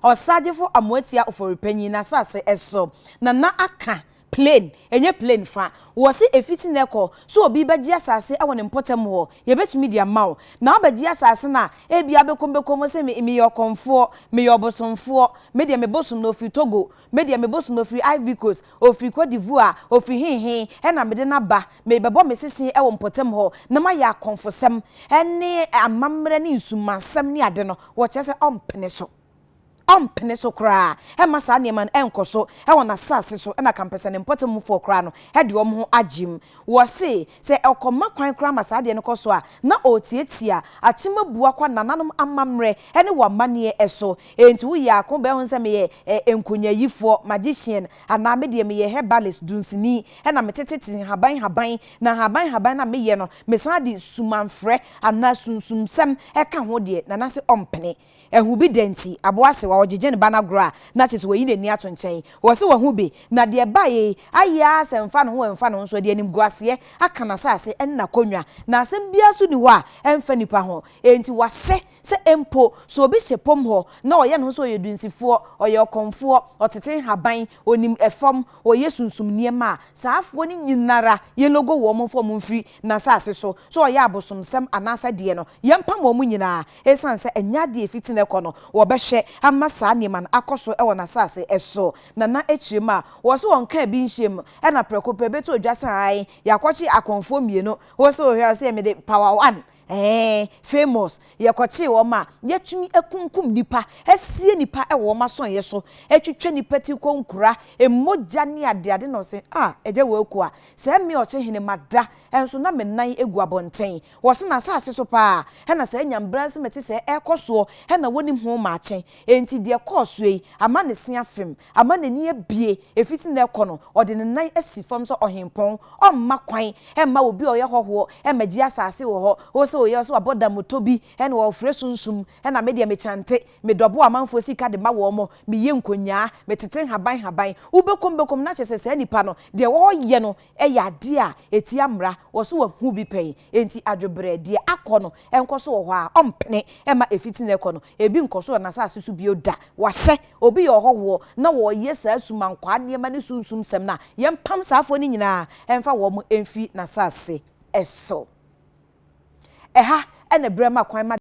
Ɔsagyefo Amoatia Ofori-Panyin n'asase so na na aka plane, ɛnyɛ plane fa. Wɔse ɛfiti nnɛ kɔ, sɛ obi bɛgye asase wɔ ne mpɔtam hɔ, yɛbɛtumi de ama wo. Na wobɛgye asase no a, ebia wobɛkɔm bɛkɔm sɛ me, meyɛ ɔkɔmfoɔ, meyɛ ɔbosomfoɔ, me deɛ me bosom no ɔfiri Togo, me deɛ me bosom no ɔfiri Ivory Coast, ɔfiri Cote d'Ivoire, ɔfiri he he, ɛna mede no aba, merebɛbɔ me sese wɔ mpɔtam hɔ na mayɛ akɔmfosɛm ne amammerɛ ne nsumansɛm ne ade no, wɔkyerɛ sɛ ɔmpene so. Ɔmpene so koraa mma saa nneɛma no nkɔ so wɔ n'asase so na kampɛsɛ ne mpɔtam mufoɔ koraa no de wɔn ho agyem. Wɔse sɛ ɔkɔma kwan koraa ma saa adeɛ no kɔ so a, na ɔretiatia akyem-abua kwa nananom amammerɛ ne wɔn amanneɛ so. Enti woyɛ ako bɛhu sɛ meyɛ nkonyayifoɔ, magician, anaa me deɛ meyɛ herbalist, dunsini, ɛna metetete nhaban nhaban, na nhaban nhaban no a meyɛ no, mesan de sumanfrɛ anaa sunsumsɛm ka ho deɛ, Nana se ɔmpene. Ahu bi da nti, aboa se ɔgyegye ne ba no agorɔ a, na kyerɛ sɛ wayi n'ani ato nkyɛn. Wɔ se wahu bi, na deɛ ɛbaeɛ yi, ayɛ ara sɛ mfa ne ho ɛmfa ne ho nso, ɛde animguaseɛ aka n'asase ne n'akonnwa, na asɛm biara nso nni hɔ a ɛmfa nnipa ho. Enti wahyɛ sɛ mpo sɛ obi hyɛ pom hɔ na ɔyɛ ne ho sɛ ɔyɛ dunsifoɔ, ɔyɛ ɔkɔmfoɔ, ɔtete nhaban, ɔnim fam, ɔyɛ sunsum nneɛma a, saa afoɔ no nyinara yɛnlogo wɔn mfa wɔn mfiri n'asase so, sɛ ɔyɛ abosomsɛm anaasɛ deɛ no, yɛmpam wɔn nyinaa. Esiane sɛ ɛnyɛ ade a efi tene kɔ no, wɔbɛhwɛ ama saa nneɛma no akɔ so wɔ n'asase so. Na na akyiri mu a wɔse wɔnkaa bi nhyiam na prɛko pɛ ɛbɛtɔ dwa sɛ ae, yɛakɔkye akɔmfoɔ mmienu, wose wohwɛ a ɔse mede power one, ɛɛ, famous, yɛkɔkyee wɔn a yɛatumi akunkum nnipa, asie nnipa wɔ wɔn asɔneɛ so, atwitwa nnipa ti kɔ nkura, mogya ne adeade na ɔse ah, agya wei ko a, sɛ me ɔkye hene mada nso na me nan gu abɔnten. Wɔse n'asase so paa na saa nyambrasem ɛte sɛɛ ɛrekɔ soɔ na wɔnim ho maakye. Enti deɛ ɛkɔɔ soɔ yi ama ne se afem, ama n'ani abue, ɛfiti nnɛ rekɔ no ɔde ne nan asi fam sɛ ɔhempɔn, ɔmma kwan mma obi a ɔyɛ hɔhoɔ mmɛgye asase wɔ hɔ. Wose woyɛ sɛ wabɔ damotɔ bi na ɔrefrɛ sunsum na me deɛ mekyante, medɔbo amanfoɔ sika de ma wɔn, meyɛ nkonyaa, metete nhaban nhaban. Wobɛkɔm bɛkɔm na kyerɛ sɛ saa nipa no deɛ ɔreyɛ no yɛ adeɛ a ɛtia mmara, wɔ so wahu bi pɛn, enti adwobrɛ, deɛ akɔ no nkɔ so wɔ hɔ a, ɔmpene mma ɛfiti nnɛ rekɔ no, ebi nkɔ so wɔ n'asase so bio da. Wahyɛ, obi yɛ ɔhɔhoɔ na ɔreyɛ saa sumankwaa nneɛma ne sunsumsɛm no a, yɛmpam saa afoɔ no nyinaa mfa wɔn mfiri n'asase so. Ɛha na berɛ ma kwan ma.